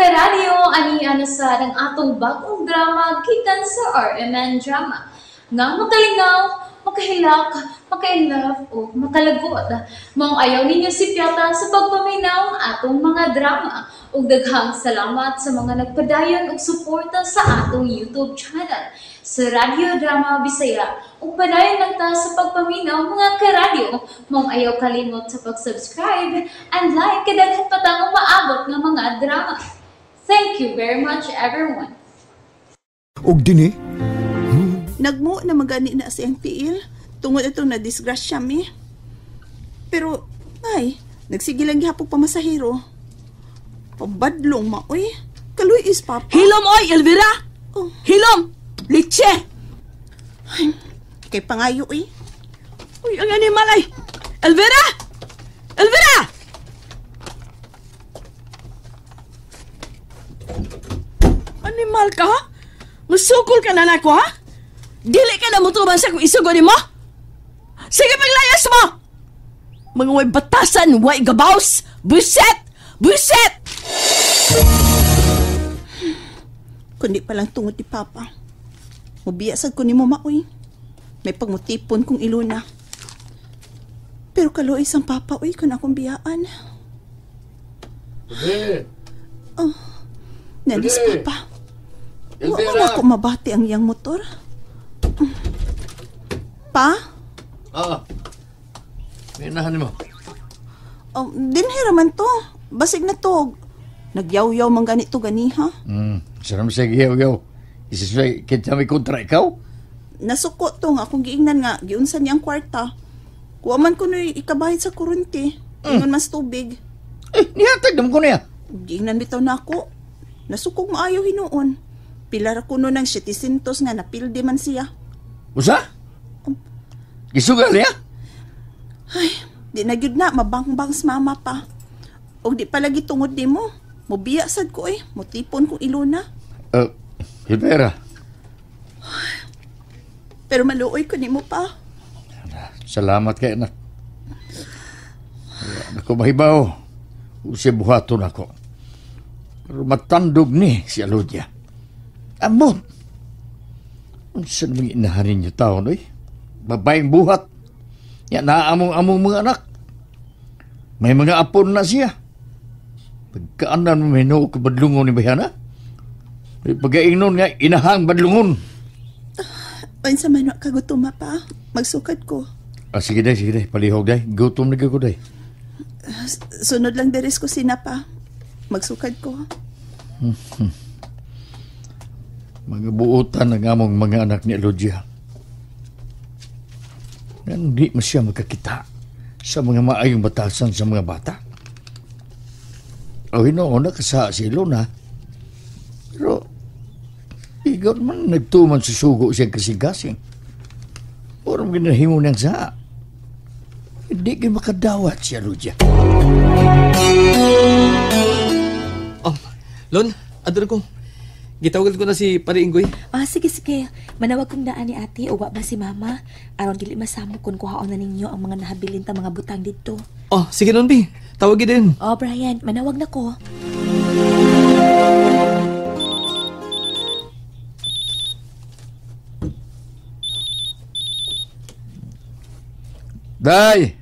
karadyo, ani na sad ang atong bagong drama gikan sa RMN Drama. Nga makalingaw, makahilak, makainlove o makalagot. Maong ayaw ninyo sipyata sa pagpaminaw atong mga drama. Ug daghang salamat sa mga nagpadayon og suporta sa atong YouTube channel sa Radyo Drama Bisaya. Ug padayon lang ta sa pagpaminaw, mga karadyo. Maong ayaw kalimot sa pag-subscribe and like kay daghan pa tang umaabot nga mga drama. Thank you very much, everyone. Og dinhi, Nagmo na magani na siyang tiil tungod itong na-disgrasya mi. Pero, ay, nagsige lang gihapon pamasahero. Pabadlong maoy. Kaluy is papa. Hilom oy, Elvira! Oh. Hilom! Litse! Ay, kay pangayo eh. Uy, ang animal ay! Elvira! Elvira! Animal ka, ha? Musukol ka na nako, ha? Dili ka na mutuban sa kung isugo ni mo? Sige, paglayas mo! Mga way batasan, way gabaws! Buset! Buset! Kundi palang tungod ni Papa. Mubiya sad ko ni mo maoy. May pagmutipon kong iluna. Pero kaluoy sang Papa, uy, kung akong biyaan. Pwede. Oh, nalis Pwede. Papa. Wa Elvira. man ako mabati ang iyang motor. Pa? Ah. May inahan mo. Oh, dinhira man to. Basig na to. Nagyaw-yaw man ganito ganiha. Sarap siya giyaw-yaw. Isa siya, kita may kontra ikaw? Nasuko to nga akong giingnan nga giunsa niya ang kwarta. Kuha man ko nu'y ikabahit sa kurunti. Ingon mas tubig. Eh, nihatag naman ko niya. Giingnan bitaw na ako. Nasukog maayo hinuon. Pila ra kuno ng 700 nga napildi man siya. Usa? Gisugal niya? Ay, di na gyud na mabangbang sa mama pa. Og di palagi tungod nimo. Mobiya sad ko eh. Motipon kong iluna. Elvira. Pero maluoy ko nimo pa. Salamat kay anak. Ako mahibaw. Usi buhaton ako. Pero matandog ni si Alodia. Amot! Unsa namang inahan ninyo taon, oy? Babaeng buhat. Ya, naamong-among mga anak. May mga apon na siya. Pagkaanan mo may noo kabadlungon ni Bayana. May pagkaingnon nga, inahang badlungon. Unsa man wa kagutuma pa, magsukad ko. Ah, sige day, sige day. Palihog day. Gutom na ko day. Sunod lang deres ko sina pa. Magsukad ko. Mga buotan ang among mga anak ni Alodia. Hindi mo siya makakita sa mga maayong batasan sa mga bata. O hinoon na kasa si Luna. Pero ikaw naman nagtuman sa sugo siyang kasing-kasing. Puro ginahimo niyang sa. Hindi kayo makadawat siya, Lucia. Oh, Lon, adto ko. Gitawagan ko na si Pare Ingoy. Ah, sige, sige. Manawag kong daan ni ate o wa ba si mama? Aron dili masamo kung kuhaon na ninyo ang mga nahabilin ta mga butang didto. Oh, sige nun, Bi. Tawagin din. Oh, Brian, manawag na ko. Day!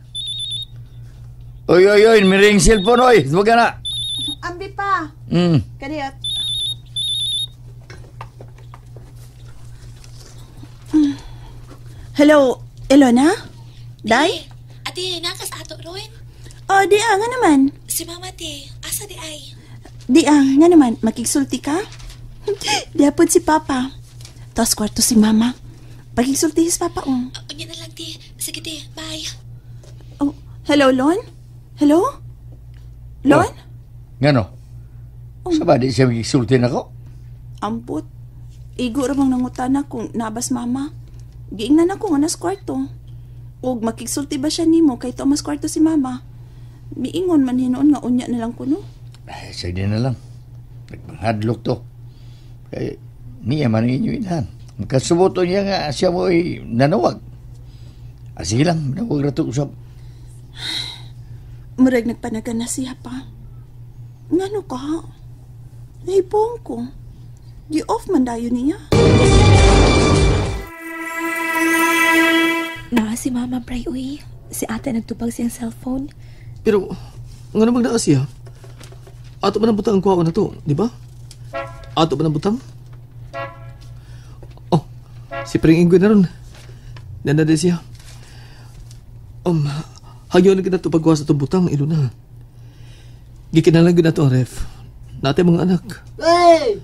Oy, oy, oy, may ring cellphone, oy. Huwag ka na. Ambi pa. Kaniyat. Hello, Elona? Day? Ate, nakas ato ron. Oh, di ah, nga naman. Si mama, te. Asa di ay? Di ah, nga naman. Makigsulti ka? Di apod si Papa. Tapos kwarto si Mama. Pakigsulti si Papa, oh. Unya na lang, te. Sige, te. Bye. Oh, hello, Lon? Hello? Lon? Oh, ngano? Oh. Sa ba di siya magigsulti na ko? Ambot. Igo ramang nangutana kung nabas Mama. Giingnan ako nga nas kwarto. Og makigsulti ba siya nimo kay tumas kwarto si Mama? Miingon man hinuon nga unya na lang kuno. Ay, sige na lang. Nagpanghadlok to. Kay niya man ang inyo inahan. Makasubuto niya nga siya mo ay nanawag. Ah, sige lang, manawag na to usap. Murag nagpanagan na siya pa. Ngano ka? Nahipong ko. Gi-off man dayon niya. Naa si Mama, Bray, uy. Si ate nagtubag siyang cellphone. Pero, nga namang naa siya? Ato ba ng butang ang kuha na to, di ba? Ato ba ng butang? Oh, si Pring Inggoy na ron. Nana din siya. Hagyo na gina ito pagkuha sa itong butang, ilo na. Gikinalang gina ito ang ref. Nate mga anak. Hey!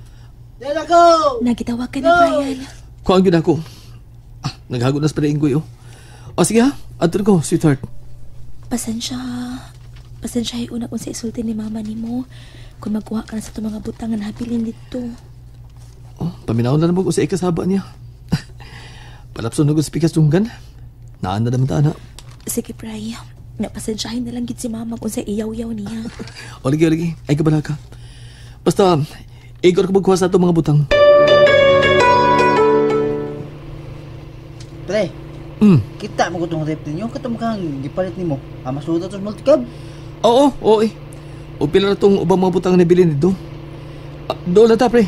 Dala ko! Nagitawag ka na, Brian. Kuhaan gina ako. Ah, naghago na sa Pring Inggoy, oh. O sige ha, adto ko, sweetheart. Pasensya. Pasensya ay una kung sa isulti ni mama ni mo. Kung magkuha ka na sa itong mga butang nga nahabilin dito. Oh, paminaw na naman kung sa ikasaba niya. Palapson na ko sa pikas tunggan. Naan na naman ta, anak. Sige, Bray. Napasensyahin na lang gid si mama kung sa iyaw-yaw niya. O, lagi, lagi. Ay, kabala ka. Basta, igor ko magkuha sa itong mga butang. Pre, kita mo ko itong rep ninyo. Kato mo kang gipalit nimo. Ah, masuot ito sa multicab. Oo, oo eh. O pila na itong ubang mga butang nabili nito. Ah, doon na ta, pre.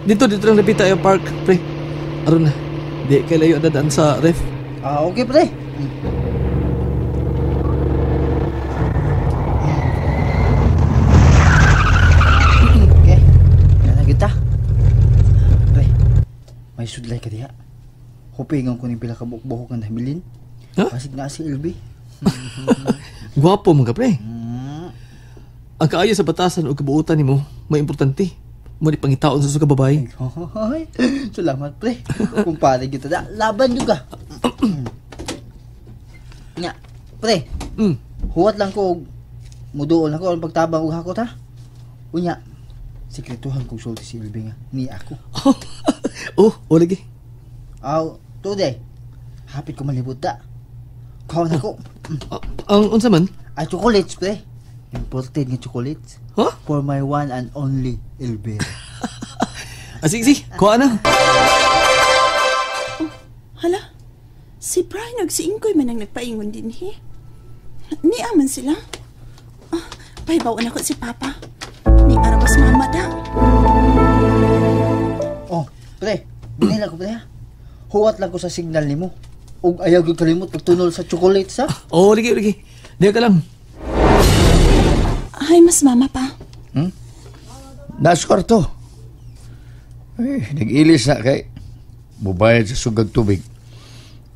Dito, dito lang napita yung park, pre. Aron na. Di, kay layo ang dadaan sa ref. Ah, okay, pre. Okay. Yan na kita. Pre, may sudlay ka diha. Hupingan ko ni pila ka buhok-buhok nga nahabilin. Ha? Pasig na si LB. Gwapo mga pre. Ang kaayo sa batasan o kabuutan nimo, may importante. Mo ni pangitaon sa suka babae. Hoy, salamat pre. Kumpare kita da, laban juga. Nga, pre. Huwat lang ko og muduol na ko ang pagtabang og hakot ha. Unya, sikretuhan kong sulti si LB nga ni ako. Oh, o lagi. Aw, today. Hapit ko malibot ta. Kuha na ko. Ang unsa man? Ay, chocolates pre. Imported nga chocolates. Huh? For my one and only LB. Ah, sige, sige. Kuha na. Oh, hala. Si Brian ug si Inggoy man ang nagpaingon din, he. Niaman sila. Ah, pahibawan ako si Papa. Ni arabas mama da. Oh, pre. Binila ko, pre, ha? Huwat lang ko sa signal nimo. Ug ayaw gyud kalimot pagtunol sa chocolates, ha? Oh, lagi, lagi. Diya ka lang. Ay, mas mama pa. Nasa kwarto. Ay, nag-ilis na kay mubayad sa sugag tubig.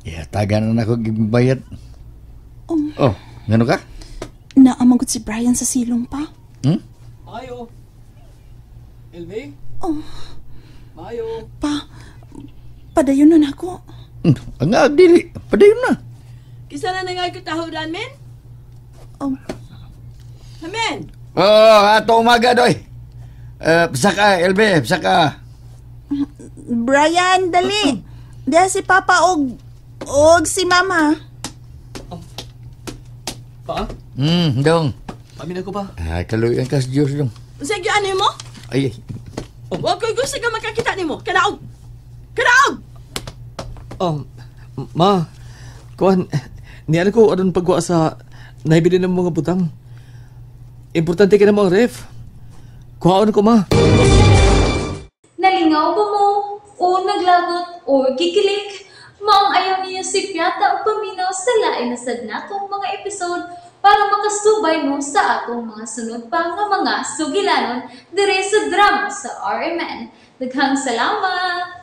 Ihatagan na nako gibayad. Oh, ngano ka? Naamanggot si Brian sa silong pa. Mayo. LB? Oh. Mayo. Pa, padayon na nako. Ang dili, padayon na. Kisa na nga kutahuran, men? Oh. Amen. Oh, ato umaga, doy. Psaka, LB, psaka. Brian, dali. Diya si Papa og si Mama. Oh. Pa? Dong. Pamin ako pa. Ah, kaluyan ka sa Diyos, dong. Sige, ano mo? Ay, ay. Oh. Wa ko'y gusto ka makakita nimo. Kanaog! Kanaog! Oh, ma, kuan, niyan ko aron pagkuha sa nahibili ng mga butang. Importante ka na mo ang ref. Kuhaon ko, ma. Nalingaw ba mo? O naglagot o gikilig? Maong ayaw niyo si Piata o paminaw sa lain na sad natong mga episode para makasubay mo sa atong mga sunod pa nga mga sugilanon dire sa drama sa RMN. Daghang salamat!